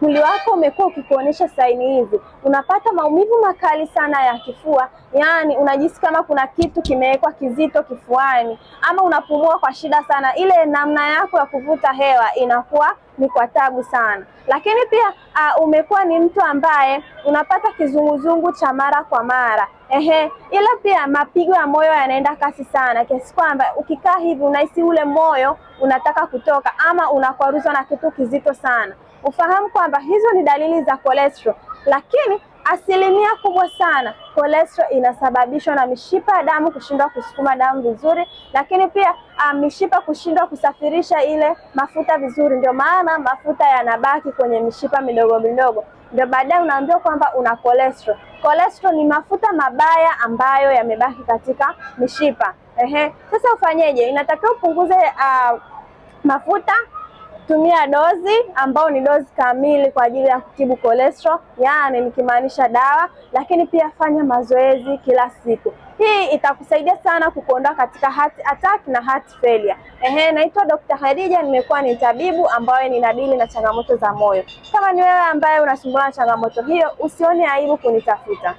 Mwili wako umekuwa ukikuonyesha saini hizi, unapata maumivu makali sana ya kifua, yaani unajisikia kama kuna kitu kimewekwa kizito kifuani, ama unapumua kwa shida sana, ile namna yako ya kuvuta hewa inakuwa ni kwa tabu sana. Lakini pia umekuwa ni mtu ambaye unapata kizunguzungu cha mara kwa mara. Ehe, ila pia mapigo ya moyo yanaenda kasi sana kiasi kwamba ukikaa hivi unahisi ule moyo unataka kutoka ama unakwaruzwa na kitu kizito sana. Ufahamu kwamba hizo ni dalili za cholesterol, lakini asilimia kubwa sana cholesterol inasababishwa na mishipa ya damu kushindwa kusukuma damu vizuri, lakini pia mishipa kushindwa kusafirisha ile mafuta vizuri. Ndio maana mafuta yanabaki kwenye mishipa midogo midogo, ndio baadaye unaambiwa kwamba una cholesterol. Cholesterol ni mafuta mabaya ambayo yamebaki katika mishipa. Ehe, sasa ufanyeje? Inatakiwa upunguze mafuta. Tumia dozi ambao ni dozi kamili kwa ajili ya kutibu cholesterol, yaani nikimaanisha dawa, lakini pia fanya mazoezi kila siku. Hii itakusaidia sana kukuondoa katika heart attack na heart failure. Ehe, naitwa Dr. Khadija, nimekuwa ni tabibu ambaye ninadili na changamoto za moyo. Kama ni wewe ambaye unasumbuliwa na changamoto hiyo, usione aibu kunitafuta.